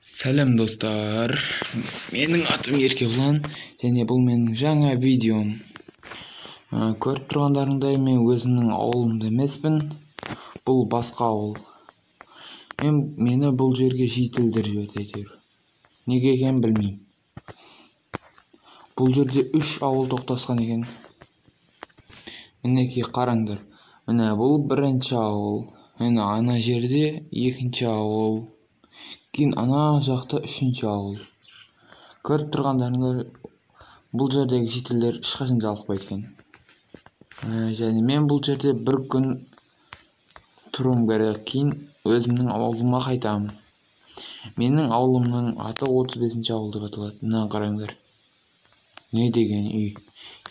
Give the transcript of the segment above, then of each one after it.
Сәлем достар, менің атым Еркебұлан және бұл менің жаңа видеом. Көріп тұрғандарыңдай, мен өзімнің ауылымда емеспін, бұл басқа ауыл. Мені бұл жерге жителдер жіберді әйтеуір. Неге екенін білмеймін. Бұл жерде 3 ауыл тоқтасқан екен. Мінекей қараңдар. Міне бұл бірінші ауыл. Міне ана жерде екінші ауыл. Кейін ана жақта үшінші ауыл. Көріп тұрғандарыңдар, бұл жердегі жителдер ешқашан жалықпайды екен. Және мен бұл жерде бір күн тұруым керек. Кейін өзімнің ауылыма қайтамын. Менің ауылымның аты 35-ші ауыл деп аталады. Мына қараңдар. Не деген үй?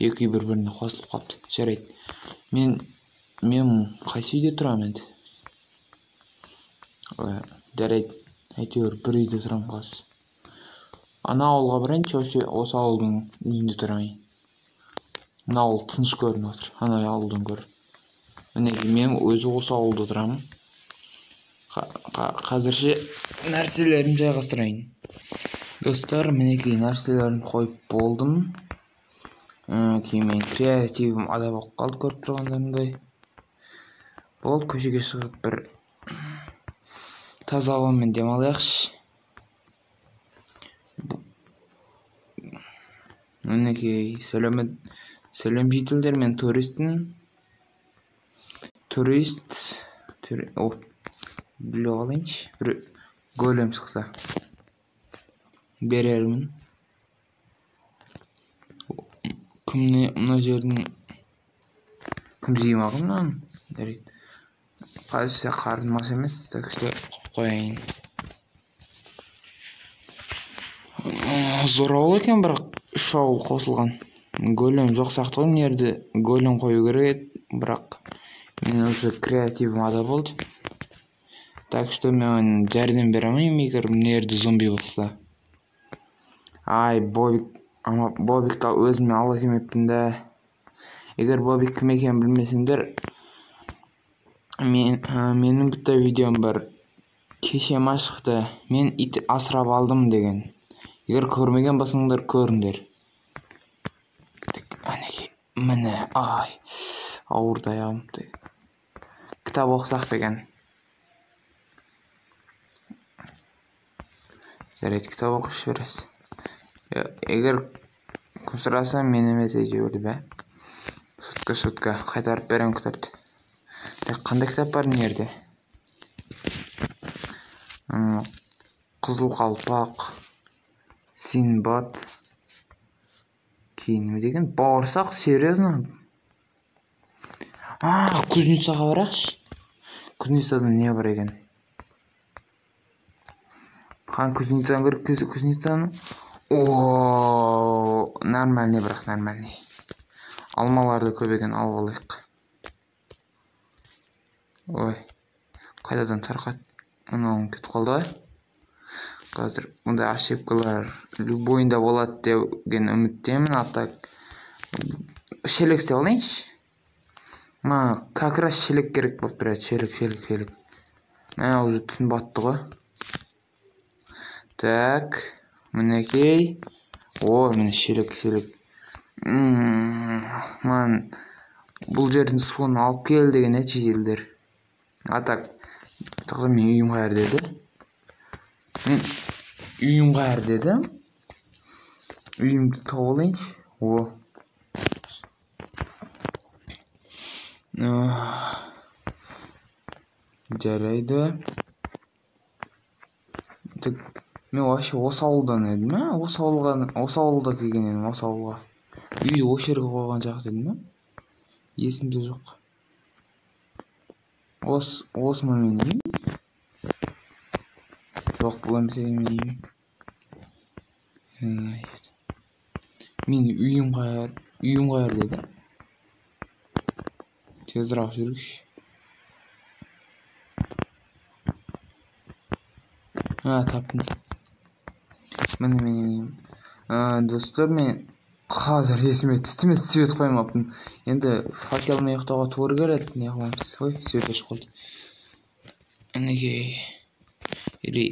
Екі үй бір-біріне қосылып қалыпты. Жарайды. Мен қайсы үйде тұрамын енді? Жарайды. Әйтеуір бір үйде тұрамын қазір. Ана ауылға барайыншы, осы ауылдың үйінде тұрайын. Мына ауыл тыныш көрініп отыр, ана ауылдан гөрі. Мінекей мен өзі осы ауылда тұрамын. Қазірше нәрселерімді жайғастырайын. Достар, мінекей нәрселерімді қойып болдым. Кейін мен креативім ада болып қалды, көріп тұрғандарыңдай. Болды, көшеге шығып бір таза ауамен демалайықшы. Мінекей, сәлем жителдер, мен туристпін. Турист, біліп алайыншы, бір голем шықса берермін. Кімне мына жердің кім жимаған мынаны? Жарайды. Қазірше қарным аш емес, так что қояйын. Зор ауыл екен, бірақ 3 ауыл қосылған. Голем жоқ сияқты ғой, мына жерде голем қою керек еді, бірақ мен уже креативім ада болды. Так что мен жәрдем бере алмаймын, егер мына жерде зомби басса. Ай, Бобик, ама Бобикті өзіме ала келмеппін да. Егер Бобик кім екенін білмесеңдер, менің бітті видеом бар. Кеше ма шықты, мен ит асырап алдым деген. Егер көрмеген болсаңдар, көріңдер. Так, әнекей, міне, ай, ауырды аяғым. Кітап оқысақ деген. Жарайды, кітап оқып жібересіз. Егер кім сұраса, мен емес әйтеуір деп, ә? Шутка, шутка, қайтарып беремін кітапты. Так, қандай кітап бар мына жерде? Қызыл қалпақ, Синбад, кейін не деген? Бауырсақ, серьезно? Кузницаға барайықшы. Кузницада не бар екен? Қан кузницаны көріп, кузницаны. О, нормальный, бірақ нормальный. Алмаларды көп екен, алып алайық. Ой, қайтадан тарқат. Мынауым кетіп қалды ғой. Қазір мұндай ошибкалар любойында болады деген үміттемін. А так шелек істеп алайыншы. Маған как раз шелек керек болып тұр еді. Шелек, шелек, шелек. Мә, уже түн батты ғой. Так, мінекей. О, міне шелек, шелек. Маған бұл жердің суын алып кел деген еді жителдер. А так, тоқта, мен үйім қайер деді? Мен үйім қайер деді? Үйімді тауып алайыншы. О. Жарайды. Так, мен вообще осы ауылдан едім, ә? Осы ауылға, осы ауылда келген едім, осы ауылға. Үйді осы жерге қойған жақ дедім, ә? Есімде жоқ. Осы ма менің үйім? Жоқ, бұл емес екен менің үйім. Менің үйім қайер, үйім қайер деді. Тезірек жүрейікші. Таптым. Міне менің үйім. Достар, мен қазір есіме түсті, мен свет қоймаппын. Енді факелмен ұйықтауға тура келеді. Не қыламыз? Ой, свет өшіп қалды. Мінекей. Или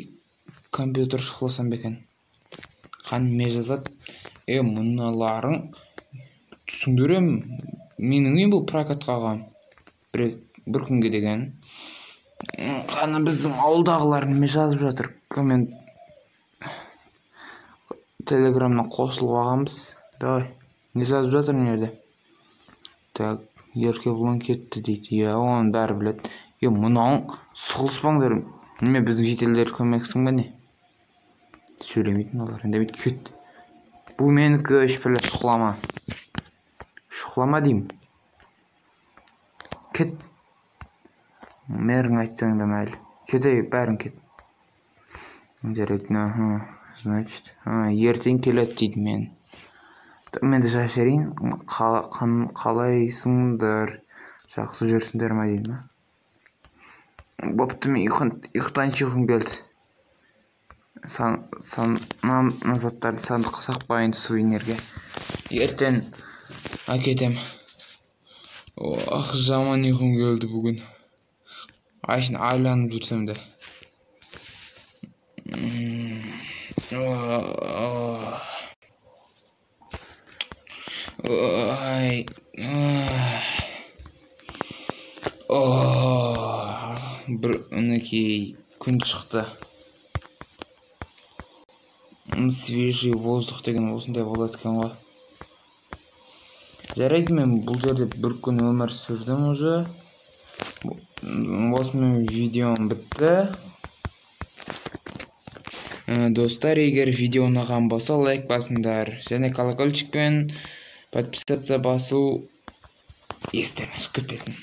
Компьютер шұқыласам ба екен? Қане, не жазады? Мыналарың түсіңдер ем. Менің үйім бұл, прокатқа алған. Бір күнге деген. Қане, біздің ауылдағылар неме жазып жатыр? Коммент Телеграмнан қосылып алғанбыз. Давай, не жазып жатыр мына жерде? Так, Еркебұлан кетті дейді. Иә, оны бәрі біледі. Мынауың сұғылыспаңдар. Неме, біздің шетелдер көмексің ба не? Сөйлемейтін олар, үндемейді, кет. Бұл менікі, үш бірле шұқылама. Шұқылама деймін. Кет. Мэрің айтсаң да мәйлі. Кет, ей, бәрің кет. Жарайды, аха, значит, ертең келеді дейді мен. Мен де жазып жіберейін. Қалайсыңдар? Жақсы жүрсіңдер ма деймін ба? Бопты, мен ұйықтайыншы, ұйқым келді. Мына заттарды сандыққа салып қояйын, сувенирге. Ертең әкетем. Ох, жаман ұйқым келді бүгін. Айшын айланып жүрсем де. Ай. Бір мінекей күн шықты. Свежий воздух деген осындай болады екен ғой. Жарайды, мен бұл жерде бір күн өмір сүрдім уже. Осымен видеом бітті. Достар, егер видео ұнаған болса, лайк басыңдар және колокольчик пен подписаться басу естеріңіз кетпесін.